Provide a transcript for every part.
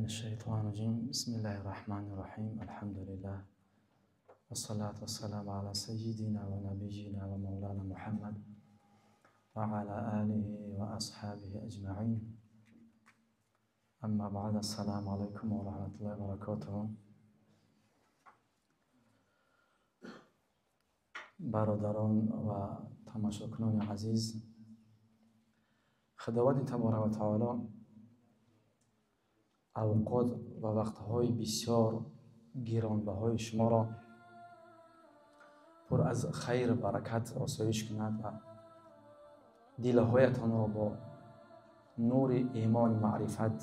من الشيطان الرجيم. بسم الله الرحمن الرحيم. الحمد لله والصلاة والسلام على سيدنا ونبينا ومولانا محمد وعلى آله وأصحابه أجمعين. أما بعد، السلام عليكم ورحمة الله وبركاته. Бародарон ва тамошокунони азиз, Худованди таборака ва таоло авқот ва вақтҳои бисёр гиронбаҳои шуморо пур аз хайру баракат осоиш кунад ва дилҳоятонро бо нури имону маърифат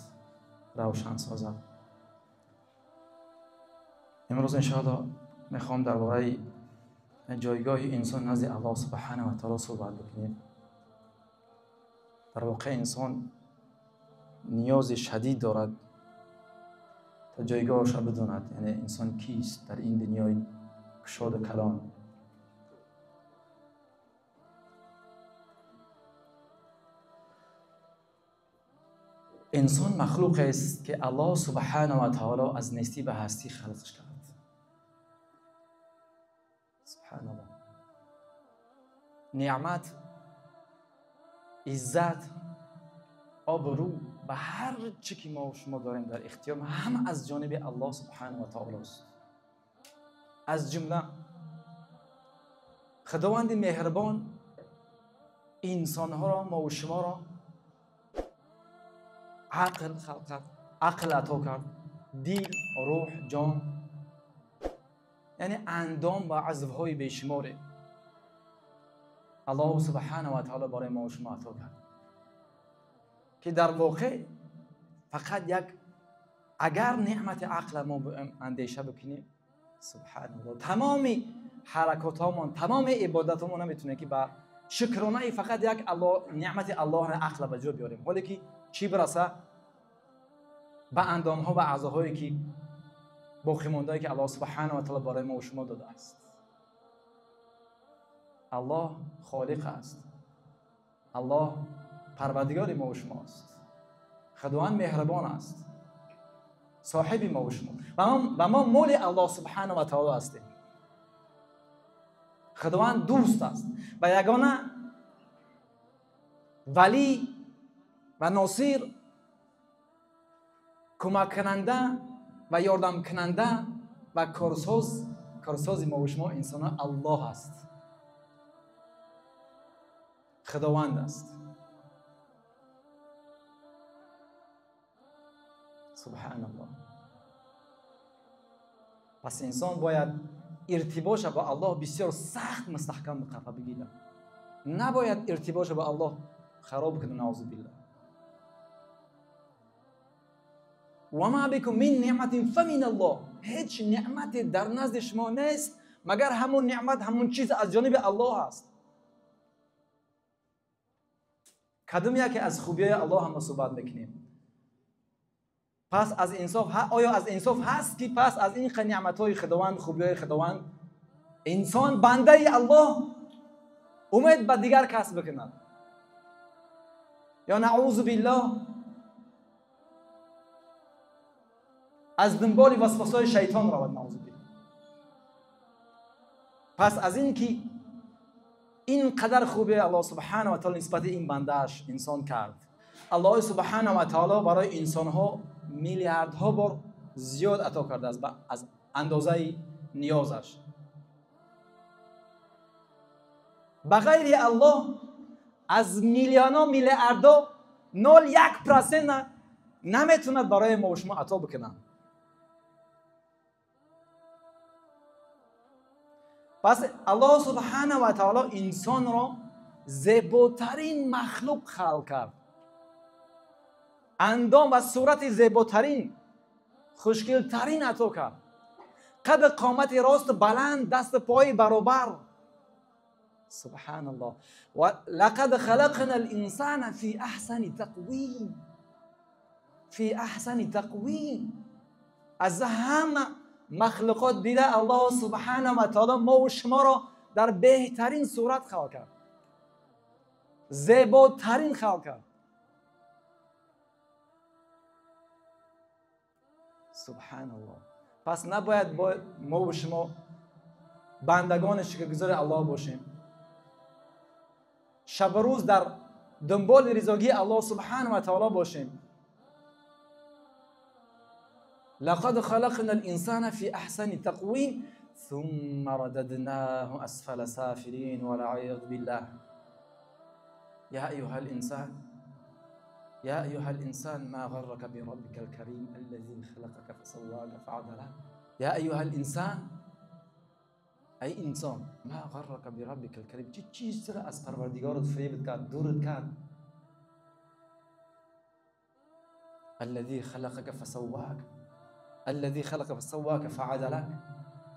равшан созад. Имрӯз иншоалло мехоҳам дар бораи ҷойгоҳи инсон назди Аллоҳ субҳанаҳу ва таоло суҳбат бикунем. Дар воқеъ инсон ниёзи шадид дорад то ҷойгоҳашро бидонад, яъне инсон кист дар ин дунёи кушоду калон. Инсон махлуқест ки Аллоҳ субҳанаҳу ва таоло аз нестӣ ба ҳастӣ халқш кард. Субҳаналлоҳ. Неъмат, иззат, обрӯ ба ҳар чӣ ки мо шумо дорем дар ихтиёр, ҳама аз ҷониби Аллоҳ субҳанаҳу ва таолост. Аз ҷумла Худованди меҳрибон инсонҳоро, мову шуморо ақл халқ кард, ақл ато кард, дил, рӯҳ, ҷон, яъне андом ва азвҳои бешуморе Аллоҳ субҳанаҳу ва таоло барои мо шумо ато кард, ки дар воқеъ фақат як агар неъмати ақла мо андеша бикунем, субҳаналлоҳ, тамоми ҳаракотҳомон, тамоми ибодатҳомон наметунем ки ба шукронаи фақат як Аллоҳ, неъмати Аллоҳро ақла ба ҷо биёрем. Ҳоле ки чӣ бираса ба андомҳо ва аъзоҳое ки боқимондае ки Аллоҳ субҳанаҳу ва таоло барои мо шумо додааст. Аллоҳ холиқ аст, Аллоҳ парвардигори мо шумо аст, Худованд меҳрибон аст, соҳиби мо шумо ва мо моли Аллоҳ субҳанаҳу ва таоло ҳастем. Худованд дӯст аст ва ягона валӣ ва носир, кӯмаккунанда ва ёрдамкунанда ва корсози мо шумо инсонҳо Аллоҳ аст, Худованд аст. Субҳаналлоҳ. Пас инсон бояд иртиботша бо Аллоҳ бисёр сахт мустаҳкам қафа бигирад. Набояд иртиботша бо Аллоҳ хароб кунад, наузу биллаҳ. Ва ма бикум мин неъматин фаминаллоҳ. Ҳеҷ неъмате дар назди шумо нест, магар ҳамон неъмат, ҳамон чиз аз ҷониби Аллоҳ аст. Кадом яке аз хубиҳои Аллоҳ ҳама суҳбат мекунем. Пас аз инсоф, оё аз инсоф ҳаст ки пас аз ин неъматҳои Худованд, хубиҳои Худованд, инсон бандаи Аллоҳ умед ба дигар кас бикунад? Ё наузу биллоҳ аз дунболи васвасаҳои шайтон равад, наузу биллоҳ. Пас аз ин ки ин қадар хубии Аллоҳ субҳанаҳу ва таоло нисбати ин бандааш инсон кард, Аллоҳ субҳанаҳу ва таоло барои инсонҳо миллиардҳо бор зиёд ато кардааст аз андозаи ниёзаш. Ба ғайри Аллоҳ аз миллионҳо, миллиардҳо 0.1% наметавонад барои мо шумо ато бикунад. Пас Аллоҳ субҳанаҳу ва таоло инсонро зеботарин махлуқ халқ кард, андом ва сурати зеботарин, хушгилтарин ато кард, қад қомати росту баланд, дасту пои баробар. Субҳаналлоҳ. Ва лақад халақна л-инсана фи аҳсани тақвим, фи аҳсани тақвим. Аз ҳама махлуқот дида Аллоҳ субҳанаҳу ва таоло мову шуморо дар беҳтарин сурат халқ кард, зеботарин халқ кард. Субҳаналлоҳ. Пас набояд мо ва шумо бандагони шукргузори Аллоҳ бошем. Шаб ва рӯз дар дунболи ризогии Аллоҳ субҳанаҳу ва таъоло бошем. لقد خلقنا الإنسان في أحسن تقويم ثم رددناه أسفل سافلين والعياذ بالله. يا أيها الإنسان، يا أيها الإنسان ما غرك بربك الكريم الذي خلقك فسواك فعدلك. يا أيها الإنسان، ای انسان، ما غرک بربک الکریم، چه چیز را از پروردگارت فریبت کرد، دورت کرد؟ الذي خلقك فسواك، الذي خلق فسواك فعدلك.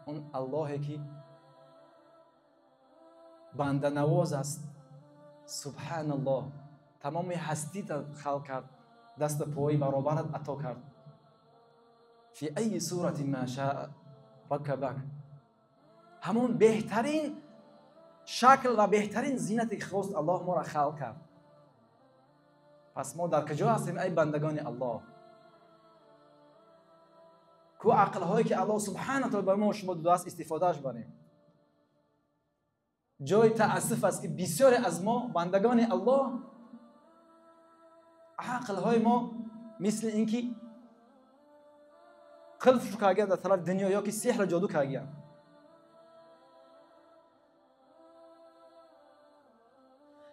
اون الله که بنده نواز است، سبحان الله، تمام هستی تا خلق کرد، دست پای برابرت عطا کرد. فی ای صورت ما شاء رکبک، همون بهترین شکل و بهترین زینت که خواست الله ما را خلق کرد. پس ما در کجا هستیم ای بندگان الله؟ کو عقل هایی که الله سبحانه تعالی بر ما شما داده است استفادهش بریم. جای تأسف است که بسیاری از ما بندگان الله عقل های ما مثل اینکه قلف شو کردن در طرف دنیا یا که سحر جادو کردن.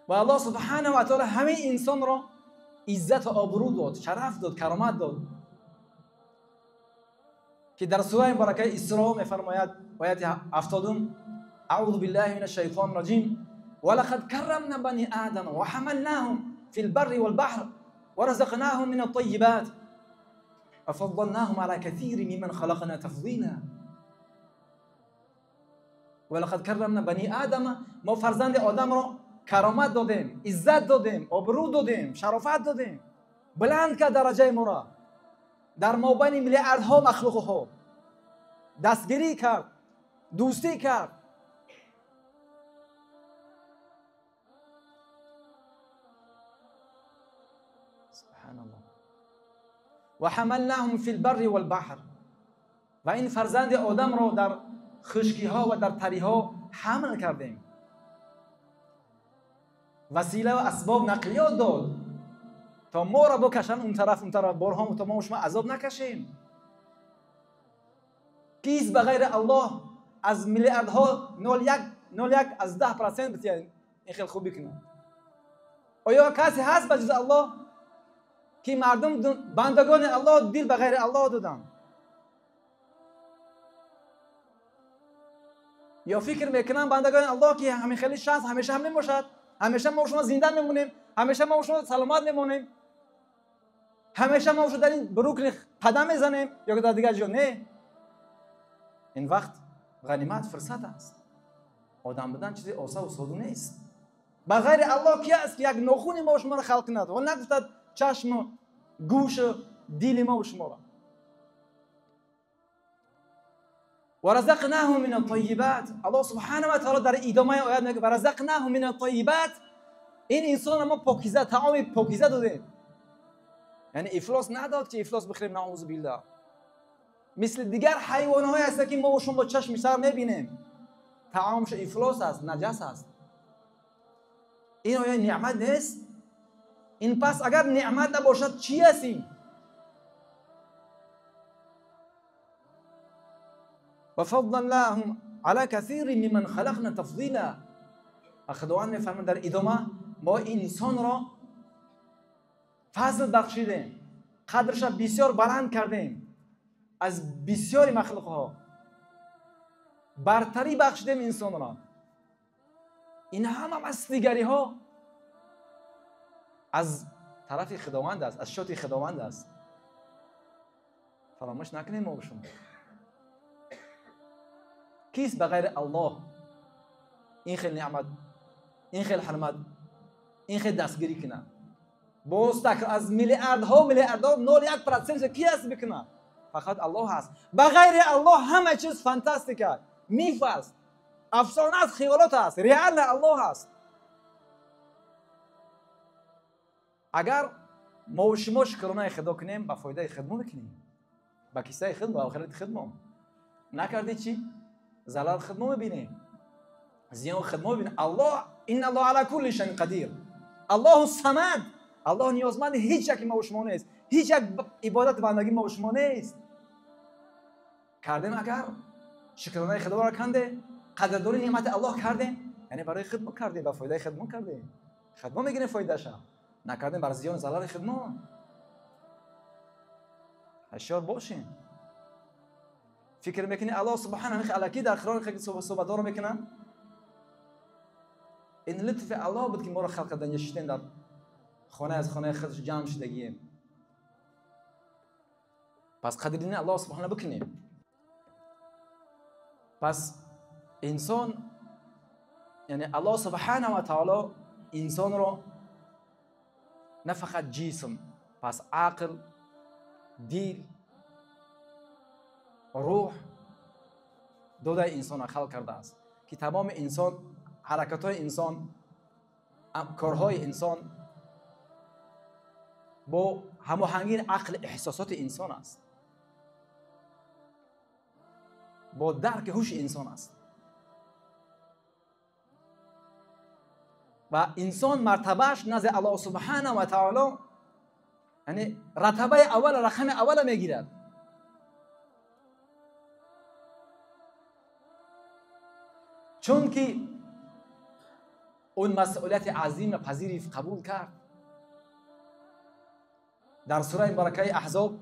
و الله سبحانه و تعالی همه انسان را عزت و آبرو داد، شرف داد، کرامت داد، که در سوره مبارکه اسراء می‌فرماید، آیت 70، اعوذ بالله من الشیطان الرجیم، ولقد کرمنا بنی آدم وحملناهم فی البر والبحر ورزقناهم من الطیبات وفضلناهم على كثير ممن خلقنا تفضیلا. ولقد کرمنا بنی آدم، ما فرزند آدم را کرامت دادیم، عزت دادیم، آبرو دادیم، شرافت دادیم، بلند کرد درجه ما را در مابین میلیاردها مخلوق ها، دستگیری کرد، دوستی کرد. سبحان الله. و حملناهم فی البر والبحر، و این فرزند آدم را در خشکی ها و در تری ها حمل کردیم، وسیله و اسباب نقلیات داد تا ما را بکشن اون طرف اون طرف، بارها تا ما شما عذاب نکشیم. کیست به غیر الله از میلیاردها 0.1 از 10% بتیه این خیلی خوبی کنه؟ آیا کسی هست به جز الله که مردم بندگان الله دل به غیر الله دادن؟ یا فکر میکنن بندگان الله که همین خیلی شانس همیشه هم نمیشد، همیشه ما شما زنده میمونیم، همیشه ما شما سلامت میمونیم، همیشه ما شما در این بروکلین قدم میزنیم یا در دیگر جا؟ نه، این وقت غنیمت فرصت است. آدم بودن چیزی آسان و ساده نیست. به غیر الله کی است که یک ناخون ما شما را خلق کند و نگفتد چشم و گوش و دل ما و شما را؟ ورزقناهم من الطیبات. الله سبحانه و تعالی در ادامه آیات میگه ورزقناهم من الطیبات، این انسان ما پاکیزه، طعام پاکیزه دادیم، یعنی افلاس نداد که افلاس بخوریم، نعوذ بالله. مثل دیگر حیوان‌های هست که ما و شما با چشم سر میبینیم، طعامش افلاس است، نجس است. این آیا نعمت نیست؟ این پس اگر نعمت نباشد چی است این؟ وفضلناهم على كثير ممن خلقنا تفضیلا. خداوند میفرماید در ادامه ما انسان را فضل بخشیدیم، قدرش را بسیار بلند کردیم، از بسیاری مخلوق ها برتری بخشیدیم انسان را. این هم از دیگری ها از طرف خداوند است، از شات خداوند است. فراموش نکنیم ما شما. کیست به غیر الله این خیلی نعمت، این خیلی حرمت، این خیلی دستگیری کنه؟ باز تک از میلیاردها میلیاردها 0.1% کی است بکنه؟ فقط الله هست. به غیر الله همه چیز فانتاستیکه، میف است، افسانه است، خیالات است، ریال الله است. اگر ما و شما شکرانه خدا کنیم به فایده خودمون میکنیم. Ба кисаи худ, ба охирати худ мо. Накардӣ чӣ? Залал худ мо мебинем. Зиён худ мо мебинем. Аллоҳ инна Аллоҳ ала кулли шайъин қадир. Аллоҳу самад. Аллоҳ ниёзманди ҳеҷ яке мо ва шумо нест. Ҳеҷ як ибодат бандагӣ мо ва шумо нест. Кардем агар шукронаи Худоро кандем, қадрдории неъмати Аллоҳ кардем, яъне барои худ мо кардем, ба фоидаи худ мо кардем. Худ мо мегирем фоидаша. Накардем бар зиён залали худ мо. Ҳушёр бошем. Фикр мекунӣ Аллоҳ субҳонаҳу ва таъоло ки дар Қуръон хеле суҳбатҳоро мекунад? Ин лутфи Аллоҳ буд ки моро халқ кардан, нишастем дар хона аз хонаи худаш ҷамъ шудагием. Пас қадрдонии Аллоҳ субҳонаҳу бикунем. Пас инсон, яъне Аллоҳ субҳонаҳу ва таъоло инсонро на фақат ҷисм, пас ақл, дил, рӯҳ додаи инсонро халқ кардааст, ки тамоми инсон, ҳаракатҳои инсон, корҳои инсон бо ҳамоҳангии ақли эҳсосоти инсон аст, бо дарки ҳуши инсон аст. Ва инсон мартабааш назди Аллоҳ субҳонаҳу ва таъоло, яъне ратабаи аввал, рақами аввала мегирад. Чунки он масъулияти азимро пазирифт, қабул кард. Дар сураи муборакаи Аҳзоб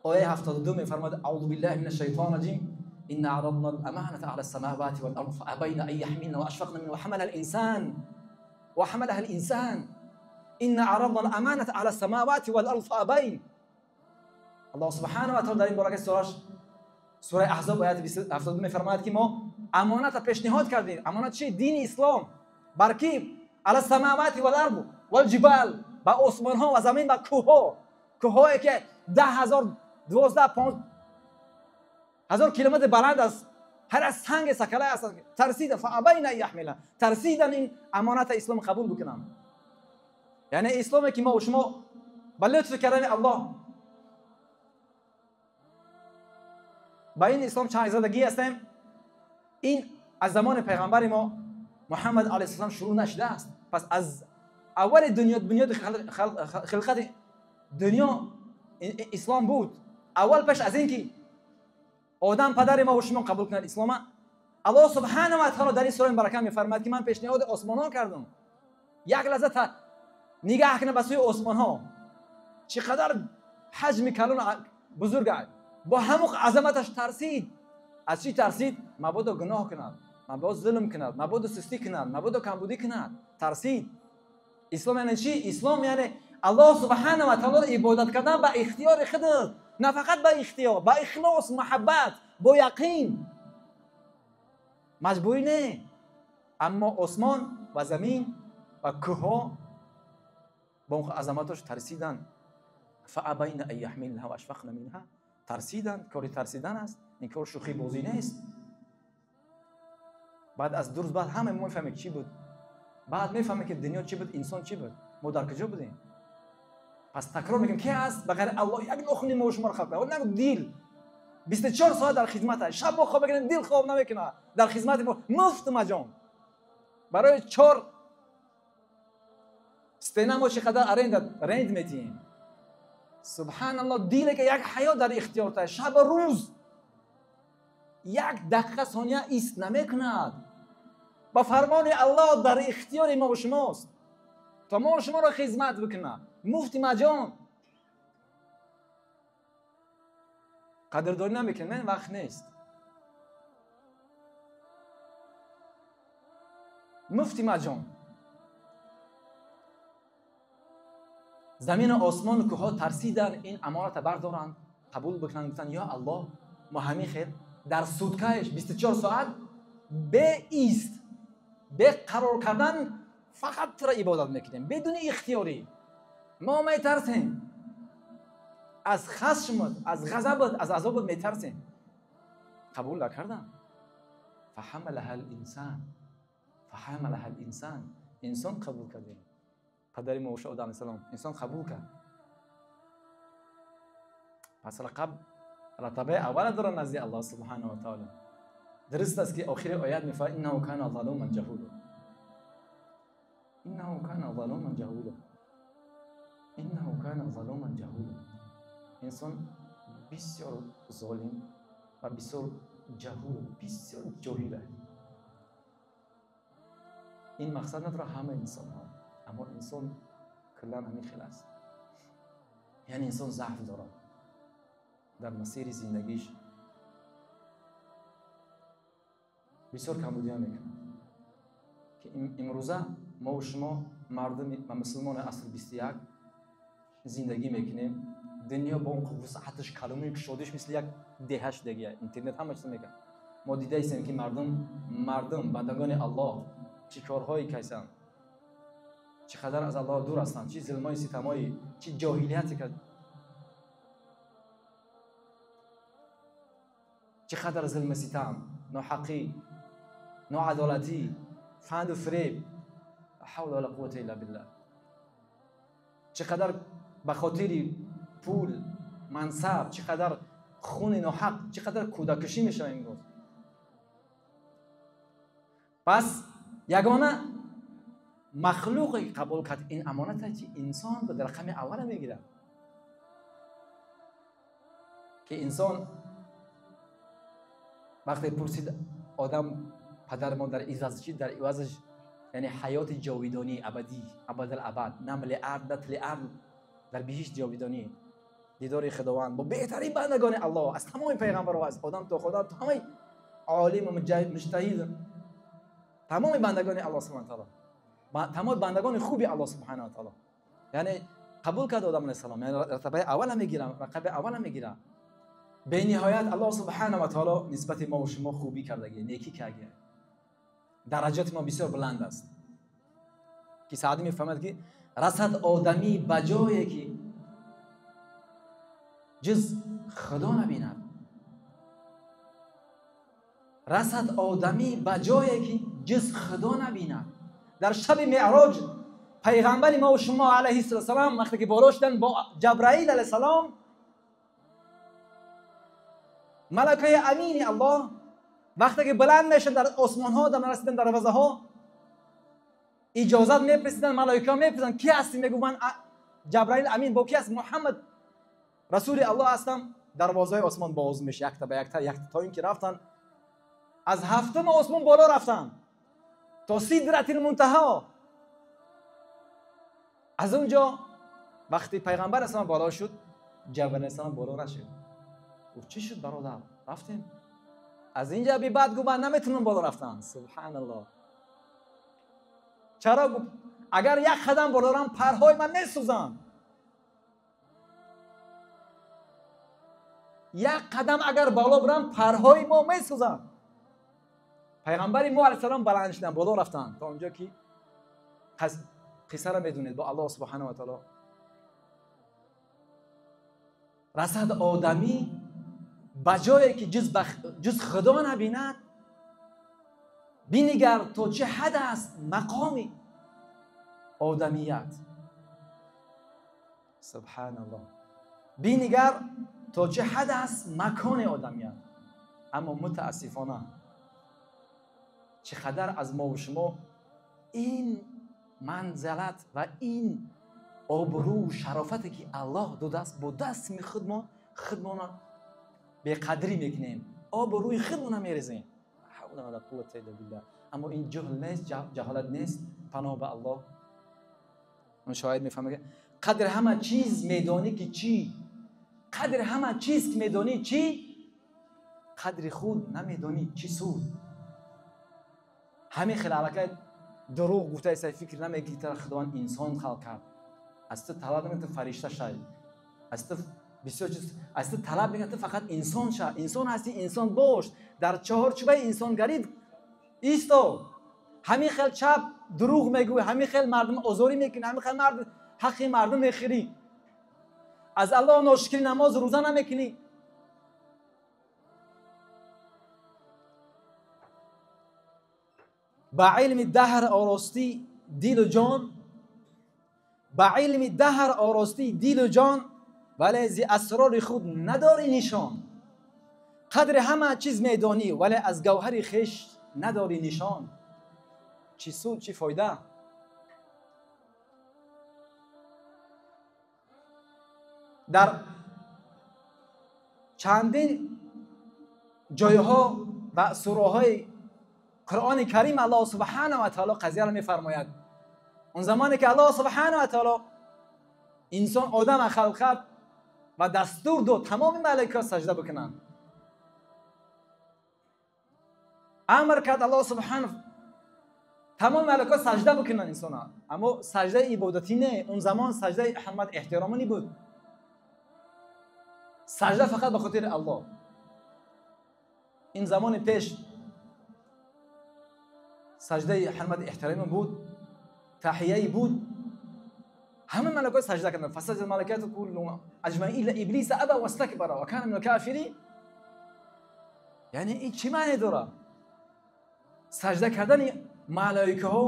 ояи 72 мефармояд: аъузу биллаҳи минаш шайтони раҷим, инна арадна ал-аманата ала ас-самавати вал-ард фаабайна ан яҳмилна ва ашфақна минҳа ва ҳамалаҳа ал-инсан, инна арадна ал-аманата ала ас-самавати вал-ард фаабайн. Аллоҳ субҳонаҳу ва таъоло дар ин муборака сураи Аҳзоб ояи 72 мефармояд ки мо амонатро пешниҳод кардем. Амонат чи? Дини ислом. Бар ки? Ала ас-самавати вал-ард вал-ҷибал, ба осмонҳо ва замин, ба кӯҳҳо. Кӯҳҳое ки 10,000, 12, 5,000 километр баланд аст, ҳар аз санги сакала аст. Тарсидан фаабайна яҳмила, тарсидан ин амонати ислом қабул бикунанд. Яъне исломе ки мо ва шумо ба лутфи карами Аллоҳ ба ин ислом чангзадагӣ ҳастем, ин аз замони пайғамбари мо Муҳаммад алайҳиссалом шурӯъ нашудааст. Пас аз аввали дунё, бунёди хилқати дунё ислом буд. Аввал пеш аз ин ки одам падари мо ва шумо қабул кунад ислома, Аллоҳ субҳонаҳу ва таъоло дар ин сураи муборака мефармояд ки ман пешниҳоди осмонҳо кардам. Як лаҳза та нигаҳ кунад ба сӯи осмонҳо, чӣ қадар ҳаҷми калон бузург аст. Бо ҳамон азаматаш тарсид. Аз чӣ тарсид? Мабодо гуноҳ кунад, мабодо зулм кунад, мабодо сустӣ кунад, мабодо камбудӣ кунад. Тарсид. Ислом яъне чӣ? Ислом яъне Аллоҳ субҳонаҳу ва таъоло ибодат кардан ба ихтиёри худат, на фақат ба ихтиёр, ба ихлос, муҳаббат, бо яқин. Маҷбурӣ не. Аммо осмон ва замин ва кӯҳҳо бо он азаматаш тарсидан. фаабайна ан яҳмилнаҳа ва ашфақна минҳа. Тарсидан, кори тарсидан аст, ин кор шӯхӣ бозӣ нест. Баъд аз ду рӯз баъд ҳама мо мефаҳмем чӣ буд. Баъд мефаҳмем ки дунё чӣ буд, инсон чӣ буд, мо дар куҷо будем. Пас такрор мекунем, ки ҳаст ба ғайри Аллоҳ як нохуни мо шуморо халқ кард. Нагу дил 24 соат дар хизмат аст. Шаб мо хоб мекунем, дил хоб намекунад. Дар хизмати мо муфт маҷон. Барои 4 стена мо чӣ қадар аренда рент метиҳем. Субҳаналлоҳ, диле ки як ҳаёт дар ихтиёр аст, шаб ва рӯз як дақиқа сония ист намекунад. Ба фармони Аллоҳ дар ихтиёри мо ва шумост то мо шуморо хизмат бикунад. Муфти маҷон. Қадрдонӣ намекунем, вақт нест. Муфти маҷон. Замину осмону кӯҳҳо тарсидан ин амонатро бардоранд, қабул бикунанд, гуфтанд ё Аллоҳ, мо ҳамин хел дар суткааш 24 соат беист, беқарор кардан фақат туро ибодат мекунем, бидуни ихтиёрӣ. Мо метарсем аз хашмат, аз ғазабат, аз азобат метарсем. Қабул накардам. фаҳамалаҳа ал-инсан, фаҳамалаҳа ал-инсан. Инсон қабул кардем. Падари мо Одам алайҳиссалом инсон қабул кард. Пас рақаб аввал дорад назди Аллоҳ субҳанаҳу ва таъоло. Дуруст аст ки охири оят мефармояд иннаҳу кана залуман ҷаҳула. Иннаҳу кана залуман ҷаҳула. Иннаҳу кана залуман ҷаҳула. Инсон бисёр золим ва бисёр ҷаҳул, бисёр ҷоҳил аст. Ин мақсад надорад ҳама инсонҳо, аммо инсон куллан ҳамин хел аст. Яъне инсон заъф дорад дар масири зиндагиш, бисёр камбудиҳо мекунад ки имрӯза мо ва шумо мардуми ва мусулмони асри 21 зиндагӣ мекунем. Дунё бо он вусъаташ, каломи кушодиш мисли як деҳа шудагия, интернет ҳама чиз мекунад. Мо дидаистем ки мардум бандагони Аллоҳ чӣ корҳое кайсанд, чӣ қадар аз Аллоҳ дур ҳастанд, чӣ зулмои ситамои, чӣ ҷоҳилияте, чӣ қадар зулму ситам, ноҳақӣ, ноадолатӣ, фанду фиреб, ла ҳавла ва ла қуввата илла биллаҳ. Чӣ қадар ба хотири пул, мансаб, чӣ қадар хуни ноҳақ, чӣ қадар кӯдаккушӣ мешавад имрӯз. Пас ягона махлуқе ки қабул кард ин амонат аст, ки инсон ба рақами аввала мегирад, ки инсон вақте пурсид одам падар модар иваз чи, дар ивазаш яъне ҳаёти ҷовидонӣ абадӣ, абадал абад, на миллиард, на триллиард, дар биҳишт ҷовидонӣ, дидори Худованд бо беҳтарин бандагони Аллоҳ, аз тамоми пайғамбарҳо, аз одам то Худо, то ҳамаи олиму муҷтаҳид, тамоми бандагони Аллоҳ субҳанаҳу ва таъоло, тамоми бандагони хуби Аллоҳ субҳанаҳу ва таъоло. Яъне қабул кард одам алайҳиссалом, яъне рақаби аввала мегирам, рақаби аввала мегирам. Бениҳоят Аллоҳ субҳанаҳу ва таъоло нисбати мо ва шумо хубӣ кардагӣ, некӣ кардагӣ. Дараҷоти мо бисёр баланд аст. Ки Саъдӣ мефаҳмад ки расад одамӣ ба ҷое ки ҷуз Худо набинад. Расад одамӣ ба ҷое ки ҷуз Худо набинад. Дар шаби Меъроҷ пайғамбари мо ва шумо алайҳиссалом вақте ки боло шуданд бо Ҷабраил алайҳиссалом, малакаи амини Аллоҳ, вақте ки баланд мешанд дар осмонҳо, дар расидан дарвозаҳо, иҷозат мепурсиданд, малоикаҳо мепурсиданд ки ҳастӣ? Мегӯ ман Ҷабраил амин, бо ки ҳаст? Муҳаммад расули Аллоҳ ҳастам. Дарвозаҳои осмон боз мешавад якта ба якта, якта, то ин ки рафтанд аз ҳафтум осмон боло рафтанд то Сидратил Мунтаҳо. Аз он ҷо вақте пайғамбар аслам боло шуд, Ҷабраил алайҳиссалом боло нашуд. Гуфт чӣ шуд бародар? Рафтем. Аз инҷа би баъд гуфт ман наметавонам боло рафтан. Субҳаналлоҳ. Чаро? Гуфт агар як қадам боло рам парҳои ман месӯзанд. Як қадам агар боло барам парҳои мо месӯзанд. Пайғамбари мо алайҳиссалом баланд шуданд, боло рафтанд то онҷо ки қиссаро медонед бо Аллоҳ субҳанаҳу ва таъоло. Расад одамӣ ба ҷое ки ҷуз Худо набинад, бинигар то чӣ ҳад аст мақоми одамият. Субҳаналлоҳ. Бинигар то чӣ ҳад аст макони одамият. Аммо мутаассифона чӣ қадар аз мо ва шумо ин манзалат ва ин обрӯ шарофате ки Аллоҳ додааст бо дасти худмона беқадрӣ мекунем, обрӯи худмона мерезем. Ҳавла ва ла қуввата илла биллаҳ. Аммо ин ҷаҳл нест, ҷаҳолат нест. Паноҳ ба Аллоҳ. Он шоир мефаҳмад ки қадр ҳама чиз медонӣ ки чӣ, қадр ҳама чиз ки медонӣ чӣ, қадри худ намедонӣ чӣ суд. Ҳамин хел аллакай дурӯғ гуфта иста фикр намекунӣ ки Худованд инсон халқ кард. Аз ту талаб намекунад ту фаришта шавӣ, аз ту бисёр чиз, аз ту талаб мекунад ту фақат инсон шав. Инсон ҳастӣ, инсон бош, дар чаҳорчӯбаи инсонгарӣ исто. Ҳамин хел чап дурӯғ мегӯӣ, ҳамин хел мардум озорӣ мекунӣ, ҳамин хел ҳаққи мардум мехӯрӣ, аз Аллоҳ ношукрӣ, намоз рӯза намекунӣ. Ба илми даҳр оростӣ дилу ҷон, ба илми даҳр оростӣ дилу ҷон, вале зи асрори худ надорӣ нишон. Қадри ҳама чиз медонӣ, вале аз гавҳари хеш надорӣ нишон. Чӣ суд, чӣ фойда? Дар чандин ҷойҳо ва сураҳои Қуръони Карим Аллоҳ субҳанаҳу ва таъоло қазияро мефармояд. Он замоне ки Аллоҳ субҳанаҳу ва таъоло инсон одам халқ кард ва дастур дод тамоми малоика саҷда бикунанд, амр кард Аллоҳ субҳанаҳу тамоми малоика саҷда бикунанд инсона. Аммо саҷдаи ибодатӣ не, он замон саҷдаи ҳурмат эҳтиромонӣ буд. Саҷда фақат ба хотири Аллоҳ. Ин замони пеш саҷдаи ҳурмат эҳтиромӣ буд, таҳияи буд. Ҳама малоика саҷда карданд. Фасаҷада малоикату куллуҳум аҷмаин илла иблиса аба вастакбара ва кана минал кофирин. Яъне ин чӣ маъне дорад? Саҷда кардани малоикаҳо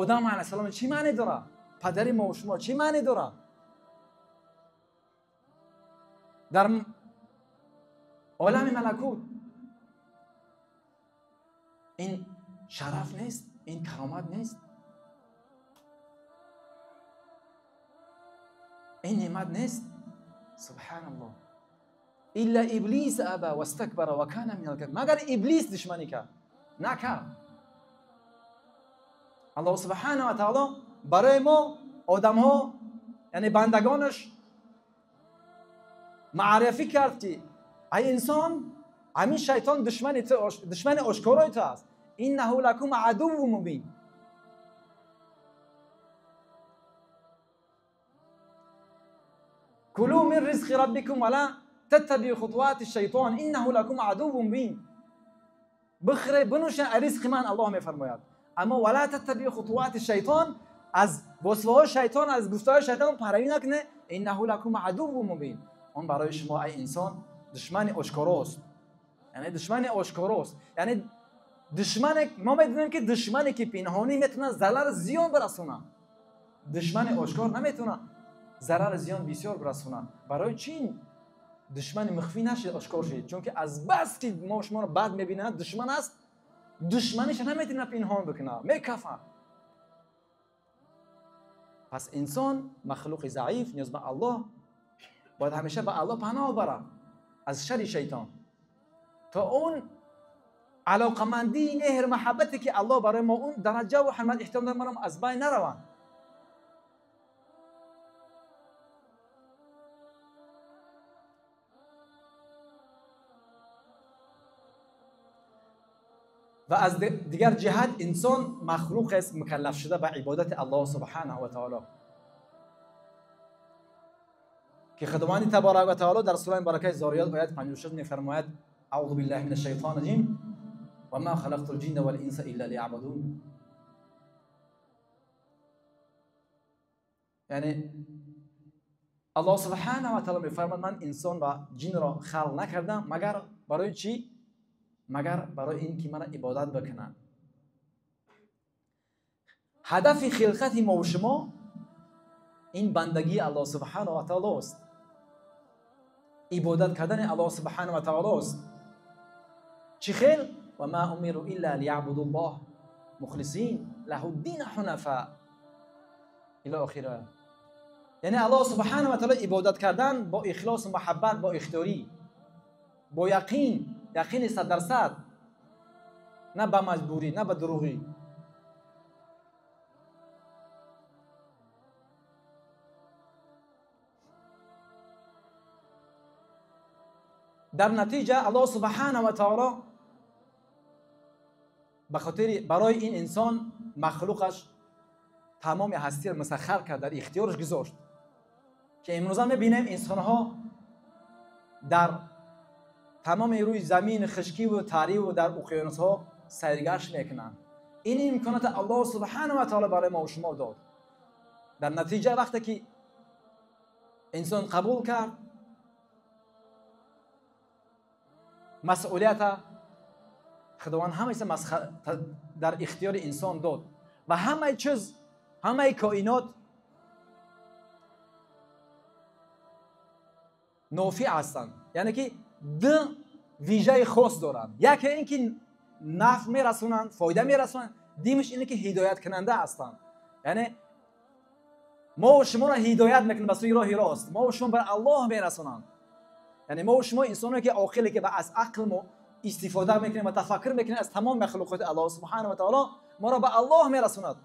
Одам алайҳиссалом чӣ маъне дорад? Падари мо ва шумо чӣ маъне дорад? Дар олами малакут ин шараф нест, ин каромат нест, ин неъмат нест. Субҳаналлоҳ. Илла иблис аба вастакбара ва кана минал кофирин. Магар иблис душманӣ кард? Накард. Аллоҳ субҳанаҳу ва таъоло барои мо одамҳо, яъне бандагонаш маърифӣ кард ки ай инсон, ҳамин шайтон душмани ту, душмани ошкорои ту аст. Иннаҳу лакум адуввун мубин. Кулу мин ризқи раббикум ва ла таттабиу хутувати шайтон иннаҳу лакум адуввун мубин. Бихӯре, бинӯшед аз ризқи ман, Аллоҳ мефармояд. Аммо ва ла таттабиу хутувати шайтон, аз васваҳои шайтон, аз гуфтаҳои шайтон пайравӣ накунед. Иннаҳу лакум адуввун мубин. Он барои шумо ай инсон душмани ошкорост. Яъне душмани ошкорост. Яъне душмане, мо медонем ки душмане ки пинҳонӣ метавонад зарар зиён бирасонад, душмани ошкор наметавонад зарар зиён бисёр бирасонад. Барои чӣ душмани мухфӣ нашид, ошкор шид? Чунки аз бас ки мо шуморо бад мебинад, душман аст, душманиша наметавонад пинҳон бикунад, мекафад. Пас инсон махлуқи заиф, ниёз ба Аллоҳ, бояд ҳамеша ба Аллоҳ паноҳ барад аз шари шайтон, то он алоқамандии меҳр муҳаббате ки Аллоҳ барои мо он дараҷа ва ҳурмат эҳтиром дорад, маро аз байн нараванд. Ва аз дигар ҷиҳат инсон махлуқ аст мукаллаф шуда ба ибодати Аллоҳ субҳанаҳу ва таъоло, ки Худованди табарак ва таъоло дар сураи муборакаи Зориёт оят 56 мефармояд: аъузу биллаҳи минаш шайтони раҷим ва ма халақтул ҷинна вал инса илла лияъбудун. Яъне Аллоҳ субҳанаҳу ва таъоло мефармояд: ман инсон ва ҷинро халқ накардам магар барои чӣ? Магар барои ин ки маро ибодат бикунанд. Ҳадафи хилқати мо ва шумо ин бандагии Аллоҳ субҳанаҳу ва таъоло аст, ибодат кардани Аллоҳ субҳанаҳу ва таъоло аст. Чӣ хел? Ва ма умиру илла лияъбудуллоҳ мухлисин лаҳу дина ҳунафа ила охир. Яъне Аллоҳ субҳанаҳу ва таъоло ибодат кардан бо ихлосу муҳаббат, бо ихтиёрӣ, бо яқин, яқини 100%, на ба маҷбурӣ, на ба дурӯғӣ. Дар натиҷа Аллоҳ субҳанаҳу ва таъоло ба хотири барои ин инсон махлуқаш тамоми ҳастиро мусаххар кард, дар ихтиёраш гузошт, ки имрӯза мебинем инсонҳо дар тамоми рӯи замин хушкиву тариву дар уқёнусҳо сайргашт мекунанд. Ин имконота Аллоҳ субҳанаҳу ва таъоло барои мо ва шумо дод. Дар натиҷа вақте ки инсон қабул кард масъулията, Худованд ҳамаи дар ихтиёри инсон дод ва ҳамаи чиз, ҳамаи коинот нофеъ ҳастанд, яъне ки ду вижаи хос доранд. Яке ин ки нафъ мерасонанд, фоида мерасонанд, димаш ине ки ҳидояткунанда ҳастанд, яъне мо шуморо ҳидоят мекунанд ба сӯи роҳи рост, мо шумо ба Аллоҳ мерасонанд. Яъне мо шумо инсоне ки оқиле ки аз ақл мо истифода мекунем ва тафаккур мекунем аз тамом махлуқоти Аллоҳ субҳанаҳу ва таъоло, моро ба Аллоҳ мерасонад.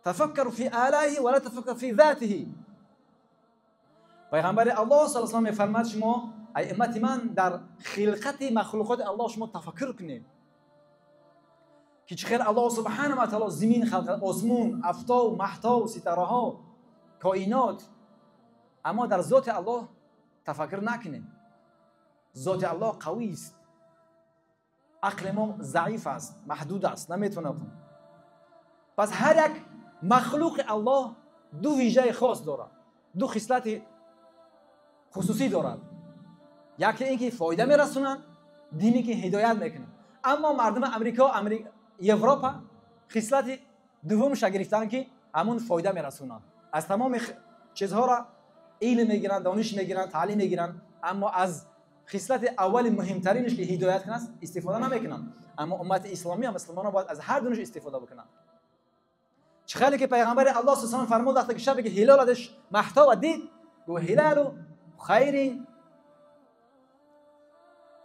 тафаккару фи алайҳи ва ла тафаккару фи зотиҳи. Пайғамбари Аллоҳ саллаллоҳу алайҳи ва саллам мефармад шумо ай уммати ман дар хилқати махлуқоти Аллоҳ шумо тафаккур кунед ки чӣ хел Аллоҳ субҳанаҳу ва таъоло зимин халқ кард, осмон, афтоб, маҳтоб, ситораҳо, коинот. Аммо дар зоти Аллоҳ тафаккур накунед. Зоти Аллоҳ қавист, ақли мо заиф аст, маҳдуд аст, наметавонад. Пас ҳар як махлуқи Аллоҳ ду вижаи хос дорад, ду хислати хусусӣ дорад. Яке ин ки фоида мерасонанд, дине ки ҳидоят мекунанд. Аммо мардуми Амрико, Европа хислати дуввумша гирифтанд ки ҳамун фоида мерасонанд. Аз тамоми чизҳоро илм мегиранд, дониш мегиранд, таълим мегиранд, аммо аз хислати аввали муҳимтаринаш ки ҳидоят кунад истифода намекунанд. Аммо уммати исломӣ ва мусулмонон бояд аз ҳар дунаш истифода бикунанд. Чӣ хеле ки пайғамбари Аллоҳ саллаллоҳу алайҳи ва саллам фармуд вақте ки шабе ки ҳилол адаш маҳтоб дид, гуфт ҳилалу хайрин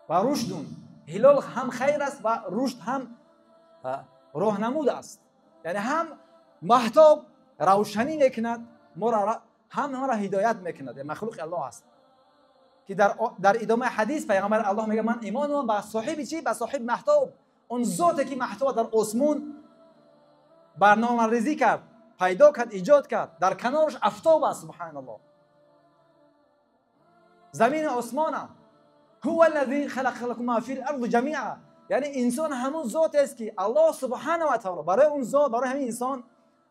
ва рушдун. Ҳилол ҳам хайр аст ва рушд ҳам роҳнамуд аст. Яъне ҳам маҳтоб равшанӣ мекунад моро, ҳам моро ҳидоят мекунад. Махлуқи Аллоҳ аст. Ки дар идомаи ҳадис пайғамбари Аллоҳ мегӯяд ман имон дорам ба соҳиби чӣ? Ба соҳиби маҳтоб. Он зоте ки маҳтоб дар осмон барномарезӣ кард, пайдо кард, иҷод кард, дар канораш афтоб аст. Субҳаналлоҳ. Замин осмона. ҳува аллази халақа лакум ма фил арзи ҷамиа. Яъне инсон ҳамон зотест ки Аллоҳ субҳанаҳу ва таъоло барои он зот, барои ҳамин инсон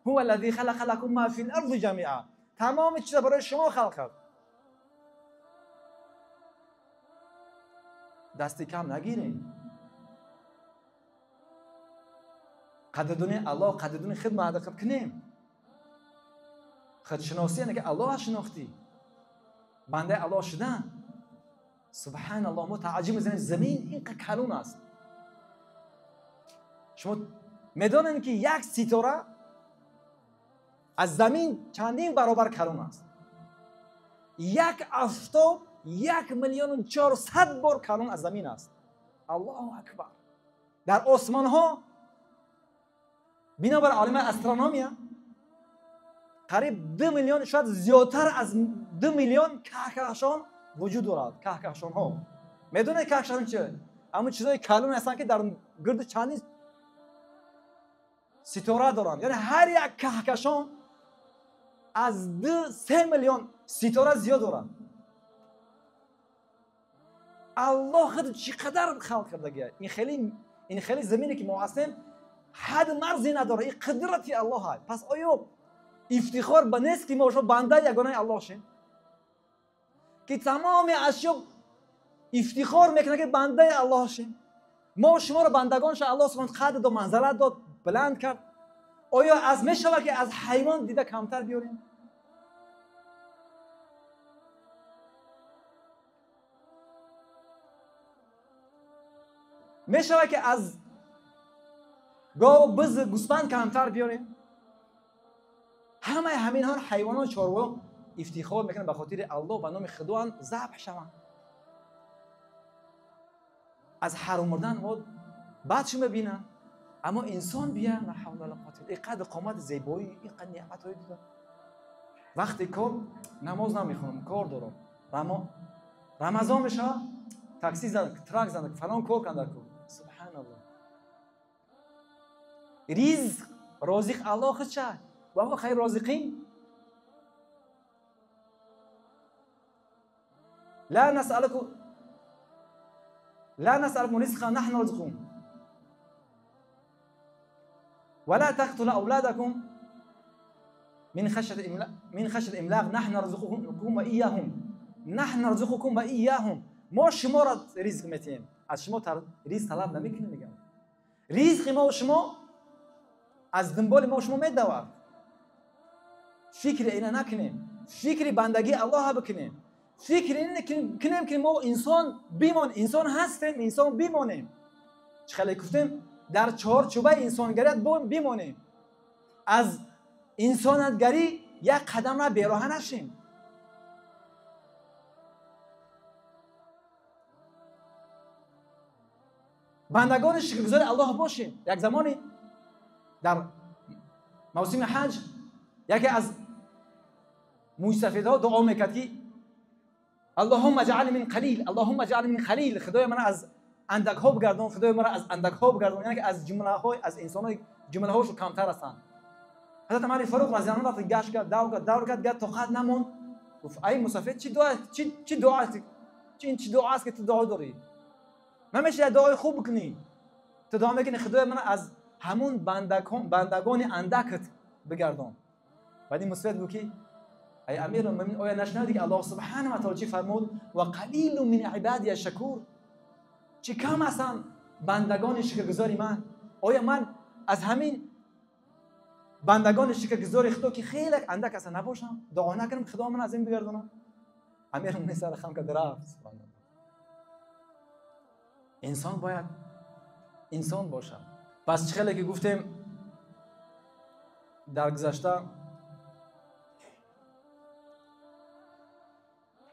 ҳува аллази халақа лакум ма фил арзи ҷамиа, тамоми чизро барои шумо халқ кард. Дасти кам нагиред. Қадрдони Аллоҳ, қадрдони худ ҳадақат кунем. Худшиносӣ яъне ки Аллоҳ шинохтӣ, бандаи Аллоҳ шудан. Субҳаналлоҳ, мо тааҷҷуб мезанем, замин инқадр калон аст. Шумо медонед ки як ситора аз замин чандин баробар калон аст. Як афтоб 1,4 миллион бор калон аз замин аст. Аллоҳу акбар. Дар осмонҳо бинобар олимаи астрономия қариб 2 миллион, шояд зиёдтар аз 2 миллион каҳкашон вуҷуд дорад. Каҳкашонҳо. Медонед каҳкашон чи? Ҳамон чизҳои калон ҳастанд ки дар гирди чандин ситора доранд. Яъне ҳар як каҳкашон аз 2-3 миллион ситора зиёд дорад. Аллоҳ худ чӣ қадар халқ кардагия. Ин хеле замине ки мо ҳастем ҳад марзе надорад. Ин қудрати Аллоҳ аст. Пас оё ифтихор ба нест ки мо шумо бандаи ягонаи Аллоҳ шем? Ки тамоми ашё ифтихор мекунад ки бандаи Аллоҳ шем. Мо шуморо бандагон ша Аллоҳ субҳонаҳу қадр дод, манзалат дод, баланд кард. Оё аз мешавад ки аз ҳайвон дида камтар биёрем? Мешавад ки аз гов, биз, гӯсфанд камтар биёрем? Ҳамаи ҳаминҳо ҳайвонот, чорво ифтихор мекунанд ба хотири Аллоҳ, ба номи Худованд забҳ шаванд. Аз ҳаром мурдан мо бадшо мебинанд, аммо инсон бия ла ҳавла ла қуввата ин қадр қомат зебоӣ, ин қадр неъматҳои дида. Вақте кор намоз намехонам, кор дорам. Рамазон мешавад, такси зад, трак зад, фалон кор канда ку. Субҳаналлоҳ. Ризқ, розиқ Аллоҳ худша. Ва ҳува хайру розиқин. ла насъалукум ризқан наҳну нарзуқукум ва ла тақтулу авладакум мин хашяти имлоқ наҳну нарзуқукум ва ияҳум. Наҳну нарзуқукум ва ияҳум. Мо шуморо ризқ метиҳем, аз шумо ризқ талаб намекунем. Мегӯям ризқи мо шумо аз дунболи мо шумо медавад. Фикри ина накунем, фикри бандагии Аллоҳ бикунем, фикр кунем ки мо инсон бимон, инсон ҳастем, инсон бимонем. Чӣ хеле гуфтем, дар чорчӯбаи инсонгарият бимонем, аз инсонатгарӣ як қадамра бероҳа нашем. Бандагони шукргузори Аллоҳ бошем. Як замоне дар мавсими ҳаҷ яке аз мӯйсафедҳо дуо мекард ки Аллоҳумма ҷаъални мин қалил, Аллоҳумма ҷаъални мин қалил, Худоё мана аз андакҳо бигардон, Худоё мана аз андакҳо бигардон, яъне ки аз ҷумлаҳои аз инсонҳои ҷумлаҳошо камтар ҳастанд. Ҳазрат Умар Фаруқ разияллоҳу анҳу гашт кард, давр кард, давр кард, гашт тоқат намонд, гуфт ай мусафед, чӣ дуо, чӣ дуо аст, чӣ дуо аст ки ту дуо дорӣ? Ман мешавад як дуои хуб бикунӣ. Ту дуо мекунӣ Худоё мана аз ҳамун бандагони андакат бигардон. Баъд ин мусафед гуфт ки ай амирулмӯъминин, оё нашнавидӣ ки Аллоҳ субҳанаҳу ва таъоло чӣ фармуд? Ва қалилун мин ибадия шакур. Чӣ кам ҳастанд бандагони шукргузори ман. Оё ман аз ҳамин бандагони шукргузори Худо ки хеле андак ҳастанд набошам? Дуо накунам Худо ман аз ин бигардонад? Амирулмӯъминин сар хам кард рафт. Субҳаналлоҳ. Инсон бояд инсон бошад. Пас чӣ хеле ки гуфтем дар гузашта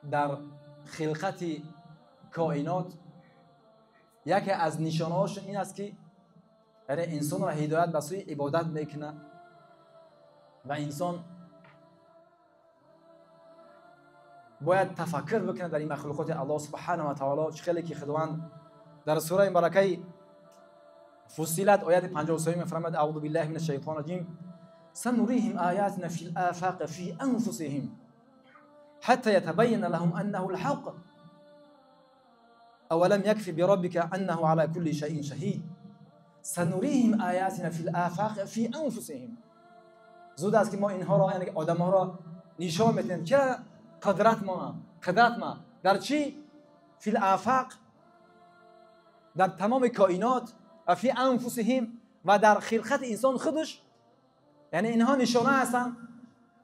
дар хилқати коинот яке аз нишонаҳошон ин аст ки яъне инсонро ҳидоят ба сӯи ибодат мекунад ва инсон бояд тафаккур бикунад дар ин махлуқоти Аллоҳ субҳанаҳу ва таъоло. Чӣ хеле ки Худованд дар сураи муборакаи Фуссилат ояти 53 мефармояд: аъузу биллаҳи минаш шайтони раҷим, сануриҳим оятина фил офоқи фи анфусиҳим ҳатта ятабайяна лаҳум аннаҳу лҳақ авалам якфи бироббика аннаҳу ала кулли шайин шаҳид. Сануриҳим оятина фил офоқи фи анфусиҳим. Зуд аст ки мо инҳоро, яъне одамҳоро нишон медиҳем. Чаро қудрат мо, қудрат мо дар чӣ? Фил офоқ, дар тамоми коинот, ва фи анфусиҳим, ва дар хилқати инсон худаш. Яъне инҳо нишона ҳастанд,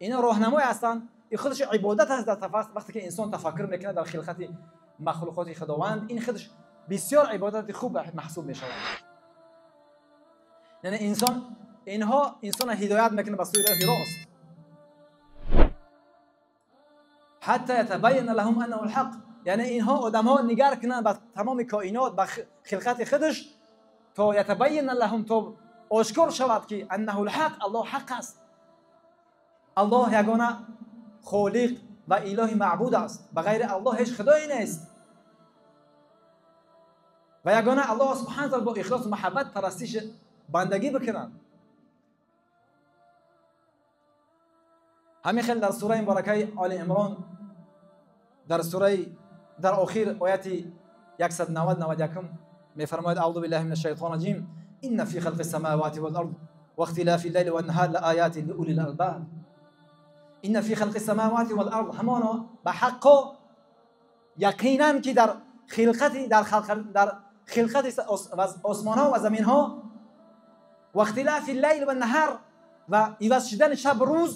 инҳо роҳнамой ҳастанд. Ин худаш ибодат аст. Дар вақте ки инсон тафаккур мекунад дар хилқати махлуқоти Худованд, ин худаш бисёр ибодати хуб маҳсуб мешавад. Яъне инсон, инҳо инсонро ҳидоят мекунад ба сӯи роҳи рост. ҳатта ятабайяна лаҳум аннаҳу лҳақ. Яъне инҳо одамҳо нигар кунанд ба тамоми коинот, ба хилқати худаш, то ятабайяна лаҳум, то ошкор шавад ки аннаҳу лҳақ, Аллоҳ ҳақ аст, Аллоҳ ягона холиқ ва илоҳи маъбуд аст, ба ғайри Аллоҳ ҳеҷ худое нест ва ягона Аллоҳ субҳанаҳу ва таъоло бо ихлосу муҳаббат парастиш бандагӣ бикунанд. Ҳамин хел дар сураи муборакаи Оли Имрон дар сураи дар охир ояти 190-91 мефармояд: аъузу биллаҳи минаш шайтони раҷим, инна фи халқи самавати вал ард ва ихтилафи ллайли ван наҳар лаоятин лиулил албаб. Инна фи халқи самавати вал ард, ҳамоно ба ҳаққо яқинан ки дар хилқати дар хилқати осмонҳо ва заминҳо ва ихтилафи ллайли ван наҳар, ва иваз шудани шаб рӯз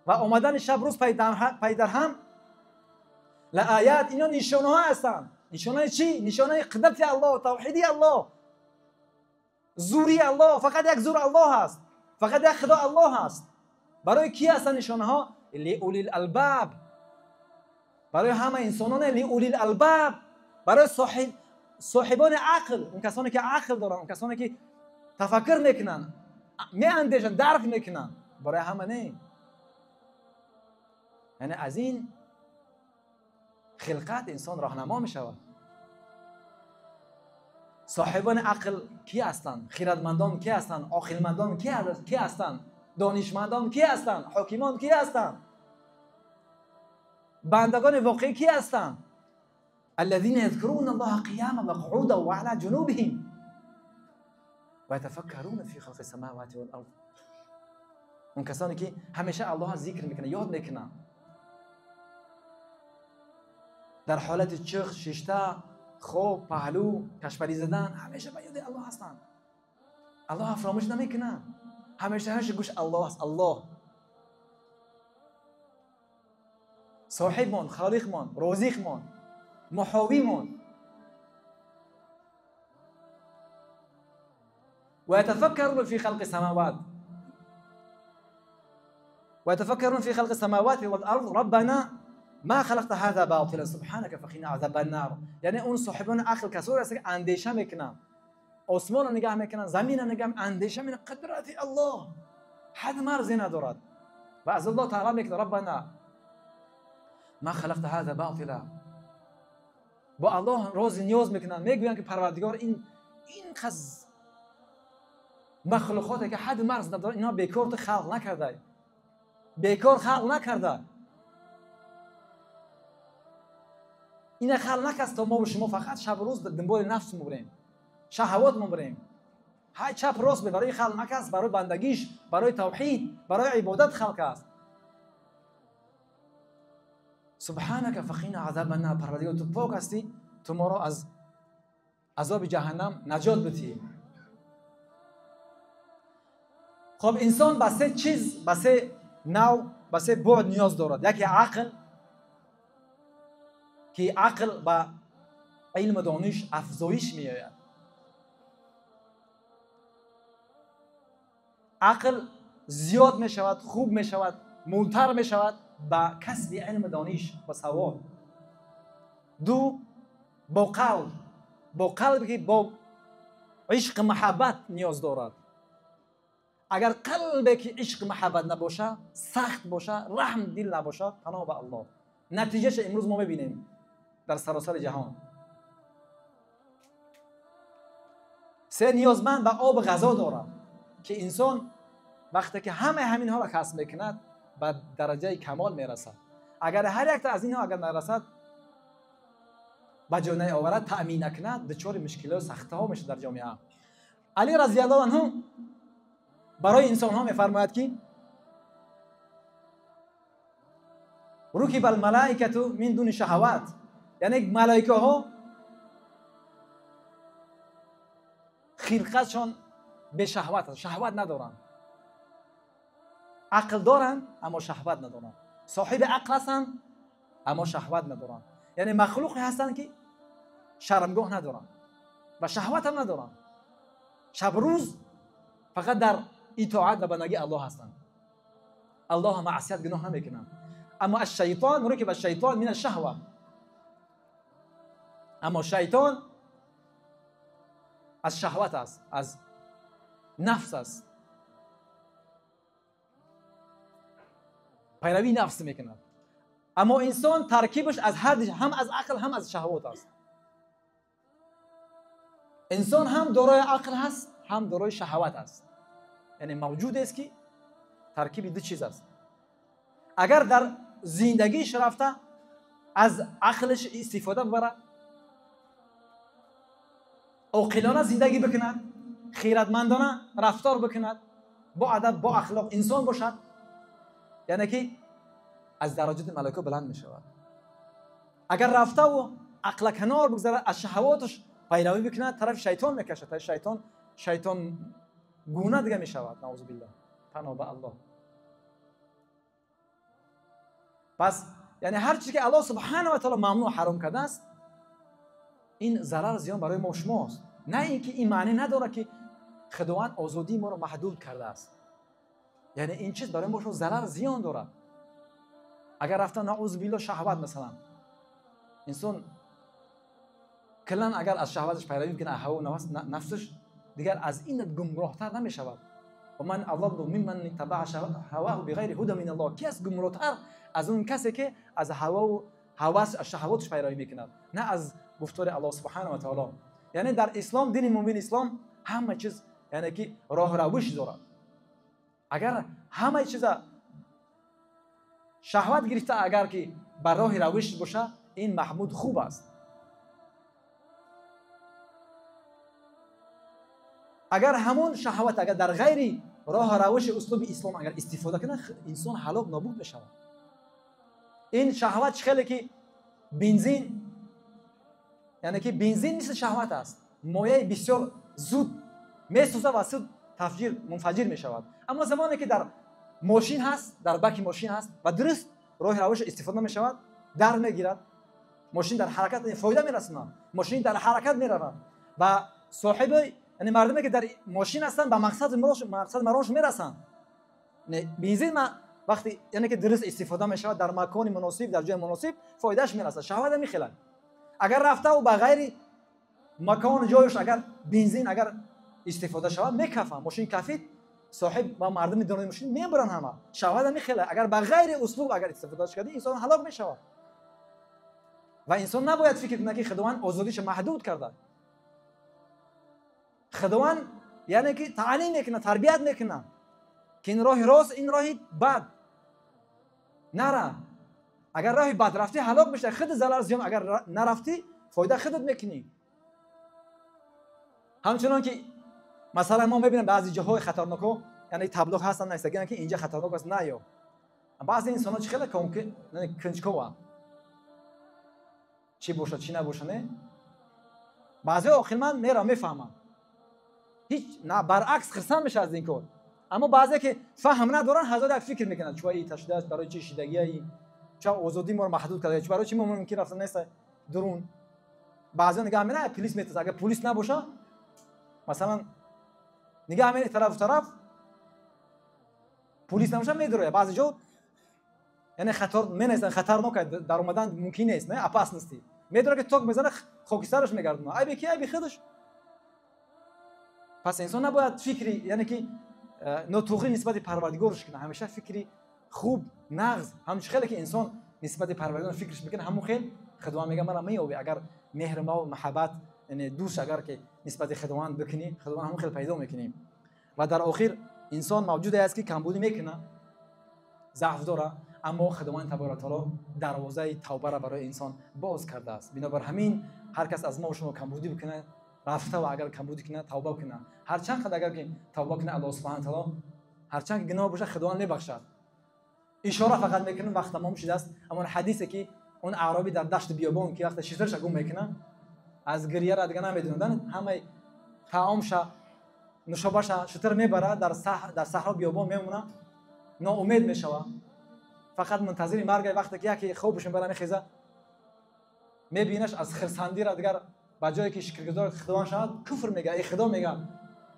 ва омадани шаб рӯз пайдарҳам, лаоят, ино нишонаҳо ҳастанд. Нишонаи чӣ? Нишонаи қудрати Аллоҳ, тавҳиди Аллоҳ, зури Аллоҳ. Фақат як зур Аллоҳ ҳаст, фақат як Худо Аллоҳ ҳаст. Барои кӣ ҳастанд нишонаҳо? Лиулил албаб, барои ҳама инсононе. Лиулил албаб, барои соҳибони ақл, он касоне ки ақл доранд, он касоне ки тафаккур мекунанд, меандешанд, дарк мекунанд. Барои ҳама не. Яъне аз ин хилқат инсон роҳнамо мешавад. Соҳибони ақл кӣ ҳастанд? Хирадмандон кӣ ҳастанд? Оқилмандон кӣ ҳастанд? Донишмандон кӣ ҳастанд? Ҳокимон кӣ ҳастанд? Бандагони воқеӣ кӣ ҳастанд? الذين يذكرون الله قياما وقعودا وعلى جنوبهم ويتفكرون في خلق السماوات والأرض. اون کسانی که همیشه الله ذکر میکنه، یاد میکنه، در حالت چخ، ششته، خواب، پهلو، کشپری زدن، همیشه به یاد الله هستند. الله فراموش نمیکنه، همیشه همیشه گوش الله است. الله. Соҳибмон, холиқмон, розиқмон, муҳовимон. ويتفكرون في خلق السماوات ويتفكرون في خلق السماوات والأرض ربنا ما خلقت هذا باطلا سبحانك فقنا عذاب النار. یعنی اون صاحبان عقل کسایی هستند که اندیشه میکنن، آسمان رو نگاه میکنن، زمین رو نگاه، اندیشه میکنن، قدرت الله حد مرزی ندارد و از الله تعالی میکنه ربنا ما خلقت هذا باطلا. با الله راز نیاز میکنن، میگویند که پروردگار این قز مخلوقاتی که حد مرز نداره اینا بیکار تو خلق نکرده، بیکار خلق نکرده، اینا خلق نکرد تا ما و شما فقط شب و روز دنبال نفس بریم، شهوات ما بریم، های چپ راست برای خلق نکرد، برای بندگیش، برای توحید، برای عبادت خلق است. سبحانك فقنا عذاب النار. پروردگار تو پاک هستی، تو ما را از عذاب جهنم نجات بدی. خب انسان به سه چیز، به سه نوع، به سه بعد نیاز دارد. یکی عقل، که عقل به علم و دانش افزایش می‌آید. عقل زیاد می‌شود، خوب می‌شود، مولتر می‌شود با کسب علم و دانش و سواد. دو، با قلب، با قلب که با عشق محبت نیاز دارد. اگر قلبی که عشق محبت نباشه، سخت باشه، رحم دل نباشه، پناه به الله. نتیجهش امروز ما می‌بینیم در سراسر جهان. سه، نیازمند به آب غذا دارد که انسان وقتی که همه همینها را کسب میکند به درجه کمال میرسد. اگر هر یک از اینها اگر نرسد، به جا نیاورد، تأمین نکند، دچار مشکلات سخته ها میشه در جامعه. علی رضی الله عنه برای انسان ها میفرماید که رکب الملائکه من دون شهوات، یعنی ملائکه ها خلقتشان به شهوت است، شهوت ندارند، عقل دارند اما شهوت ندارند، صاحب عقل هستند اما شهوت ندارند، یعنی مخلوقی هستند که شرمگاه ندارند و شهوت هم ندارند، شب روز فقط در اطاعت و بندگی الله هستند، الله معصیت گناه نمیکنند. اما الشیطان رکب الشیطان من الشهوه، اما شیطان از شهوت است، از نفس است، پیروی نفس میکند. اما انسان ترکیبش از هر هم از عقل هم از شهوت است. انسان هم دارای عقل هست، هم دارای شهوت است، یعنی موجود است که ترکیب دو چیز است. اگر در زندگیش رفته از عقلش استفاده ببره، عاقلانه زندگی بکند، خیرتمندانه رفتار بکند، با ادب با اخلاق انسان باشد، یعنی که از درجات ملائکه بلند می شود. اگر رفته و عقل کنار بگذارد، از شهواتش پیروی بکند، طرف شیطان میکشد، طرف شیطان، شیطان گونه دیگه می شود، نعوذ بالله، پناه به الله. پس یعنی هر چیزی که الله سبحانه و تعالی ممنوع حرام کرده است، این ضرر زیان برای ما شماست. نه اینکه این معنی نداره که خداوند آزادی ما رو محدود کرده است، یعنی این چیز برای ما شما ضرر زیان داره. اگر رفتن نعوذ بالله شهوت، مثلا انسان کلا اگر از شهوتش پیروی کنه، هوا و نفسش، دیگر از این گمراهتر نمیشود. و من اضل ممن اتبع هواه بغیر هدى من الله. کی از گمراهتر از اون کسی که از هوا و هوس از شهواتش پیروی میکند، نه از گفتار الله سبحانه و تعالی. یعنی در اسلام، دین مبین اسلام، همه چیز یعنی که راه روش دارد. اگر همه چیز شهوت گرفته، اگر که بر راه روش باشه، این محمود خوب است. اگر همون شهوت اگر در غیر راه روش اسلوب اسلام اگر استفاده کنه، انسان هلاک نابود میشود. این شهوت خیلی که بنزین، یعنی که بنزین مثل شهوت است، مایع بسیار زود میسوزه و زود تفجیر منفجر میشود. اما زمانی که در ماشین هست، در بک ماشین هست و درست роҳи равиш истифода мешавад, дар мегирад, мошин дар ҳаракат фоида мерасонад, мошин дар ҳаракат меравад ва соҳиби, яъне мардуме ки дар мошин ҳастанд, ба мақсад маромаш мерасанд. Бензин вақте яъне ки дуруст истифода мешавад дар макони муносиб, дар ҷои муносиб, фоидааш мерасад. Шаҳват мехелад. Агар рафтаву ба ғайри макон ҷояш агар бензин агар истифода шавад, мекафад, мошин кафид, соҳиб ва мардуми дорои мошин мебаранд ҳама. Шаҳват мехелад. Агар ба ғайри услуб агар истифода кардӣ, инсон ҳалок мешавад. Ва инсон набояд фикр кунад, ки Худованд озодиша маҳдуд карда. Худованд яъне ки таълим мекунад, тарбият мекунад, ки ин роҳи рост, ин роҳи бад нара. Агар роҳи бад рафтӣ, ҳалок мешавӣ, худ зарар зиён, агар нарафтӣ, фоида худат мекунӣ. Ҳамчунон ки масалан мо мебинем баъзе ҷоҳои хатарнокҳо, яъне таблиғ ҳастанд, нависагианд, ки инҷа хатарнок аст, наё. Баъзе инсонҳо чӣ хеле кунҷкованд, чӣ бошад, чӣ набошад, не? Баъзеҳо оқилманд мераванд, мефаҳманд, ҳеҷ на, баръакс хирсанд мешавад аз ин кор. Аммо баъзе ки фаҳм надоранд, ҳазор як фикр мекунанд: чӯ и ташдидаст, барои чӣ шидагия, чӯ озодии моро маҳдуд карда, чӯ барои чӣ мо мумкин рафта нест дурун. Баъзеҳо нигаҳ мераванд, полис метарсад. Агар полис набоша, масалан, нигаҳ меравад тарафу тараф, полис набоша, медурояд. Баъзе ҷо яъне хатар менависанд, хатарнок, дар омадан мумкин нест, не, опасности. Медонад, ки ток мезана, хокистараш мегардонад. Айби ки? Айби худаш. Пас инсон набояд фикри яъне ки нотуғрӣ нисбати Парвардигорш кунад, ҳамеша фикри хуб, нағз. Ҳамчун хеле ки инсон нисбати Парвардигор фикраш мекунад, ҳамон хел Худованд мега: мара меёбӣ. Агар меҳр, муҳаббат, яъне дӯст агар ки нисбати Худованд бикунӣ, Худованд ҳамон хел пайдо мекунӣ. Ва дар охир, инсон мавҷуде аст, ки камбудӣ мекунад, заъф дорад, аммо Худованд таборака таоло дарвозаи тавбаро барои инсон боз кардааст. Бинобар ҳамин, ҳар кас аз мо шумо камбудӣ бикунад, рафта ва агар камбудӣ кунад, тавба кунад. Ҳарчанд қад агар ки тавба кунад, Аллоҳ субҳана таоло, ҳарчанд ки гуноҳ бошад, Худованд мебахшад. Ишора фақат мекунам, вақт тамом шудааст. Амон ҳадисе ки он аъробӣ дар дашти биёбон, ки вақте шитраша гум мекунад, аз гирьяра дига намедонад, ҳамаи таомша, нушобаша шутр мебарад, дар саҳро, биёбон мемонад, ноумед мешавад, фақат мунтазири марга. Вақте ки яке хобш мебара, мехеза, мебинаш, аз хирсандира дигар ба ҷое ки шукргузор Худованд шавад, куфр мега. Эй Худо, мега,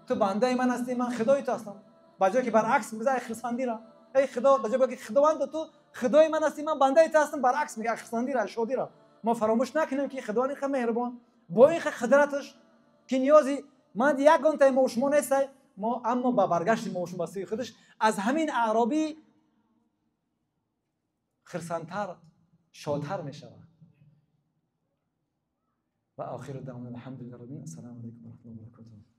ту бандаи ман ҳастӣ, ман Худои ту ҳастам. Ба ҷое ки баръакс меза, эй хирсандира, эй Худо, ба ҷое ки Худованд, ту Худои ман ҳастӣ, ман бандаи ту ҳастам, баръакс мега, хирсандира, шодира. Мо фаромӯш накунем, ки Худованд инқа меҳрубон, бо инқа қудраташ, ки ниёзи ман ягонтаи мо шумо нестай мо, аммо ба баргашти мо шумо ба сӯи худаш аз ҳамин аъробӣ хирсандтар, шодтар мешавад. Ва охиру даъвана алҳамдулиллаҳи роббил. Ассалому алайкум ва раҳматуллоҳи ва баракотуҳ.